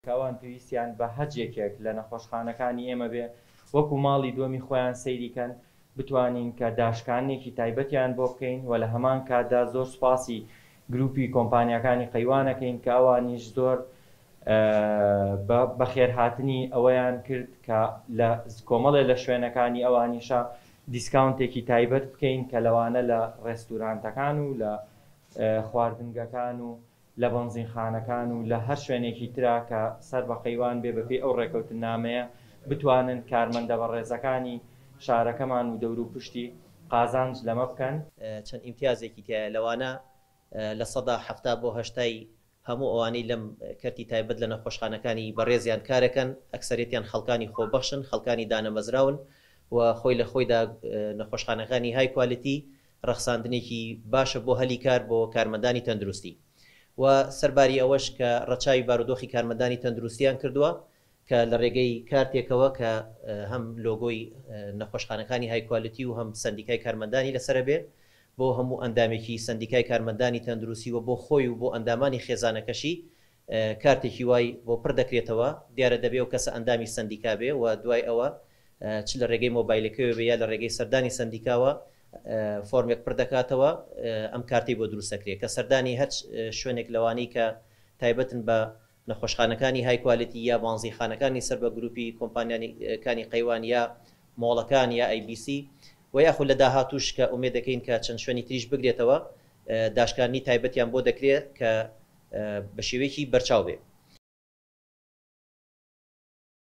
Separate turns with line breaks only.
کە ئەوان پێویستیان بە هەچ یەکێک لە نەخۆشخانەکانی ئێمە بێ وەکو ماڵی دووەمی خۆیان سەیری کەن بتوانین کە داشکاندنێکی تایبەتیان بۆ بکەین و لە هەمان کاتدا زۆر سوپاسی گروپی کۆمپانیاکانی قەیوان ئەکەین کە ئەوانیش زۆر بە بەخێرهاتنی ئەوەیان کرد کە لە کۆمەڵێ لە شوێنەکانی ئەوانیشا دیسکاونتێکی تایبەت بکەین کە لەوانە لە ڕێستورانتەکان و لە خواردنگەکان و لە بەنزینخانەکان و لە هەر شوێنێکی ترا کە سەر بە قەیوان بێ بەپێی ئەو ڕێکەوتننامەیە بتوانن کارمەندە بەڕێزەکانی شارەکەمان و دەوروپشتی قازانج لەمە بکەن.
چەند ئیمتیازێکی تیایە لەوانە 70% بۆ هەشتای هەموو ئەوانەی لەم کەرتی تایبەت لە نەخۆشخانەکانی بەڕێزیان کارەکەن ئەکسەرێتیان خەڵکانی خۆبەخشن خەڵکانی دانەمەزراون و خۆی لە خۆیدا نەخۆشخانەکانی های کوالیتی ڕەخساندنێکی باشە بۆ هەلی کار بۆ کارمەندانی تەندروستی و سەرباری ئەوەش کە ڕەچاوی بارودۆخی کارمەندانی تەندروستیان کردووە کە لە ڕێگەی کارتێکەوە کە هەم لۆگۆی نەخۆشخانەکانی های کوالیتی و هەم سەندیکای کارمەندانی لەسەرە بێ بۆ هەموو ئەندامێکی سەندیکای کارمەندانی تەندروستی و بۆ خۆی و بۆ ئەندامانی خێزانەکەشی کارتێکی وای بۆ پڕ دەکرێتەوە، دیارە دەبێ ئەو کەسە ئەندامی سەندیکا بێ و دوای ئەوە چ لە ڕێگەی مۆبایلەکەیەوە بێ یا لە ڕێگەی سەردانی سەندیکاوە فۆرمێک پڕ دەکاتەوە ئەم کارتەی بۆ دروست دەکرێ کە سەردانی هەر شوێنێک لەوانەی کە تایبەتن بە نەخۆشخانەکانی های کوالیتی یا بانزینخانەکانی سەر بە گروپی کۆمپانیاکانی قەیوان یا مۆڵەکان یا ئەی بی سی و یاخود لە داهاتووش کە ئومێد دەکەین کە چەند شوێنی تریش بگرێتەوە داشکاندنی تایبەتیان بۆ دەکرێت کە بە شێوەیەکی بەرچاو بێ.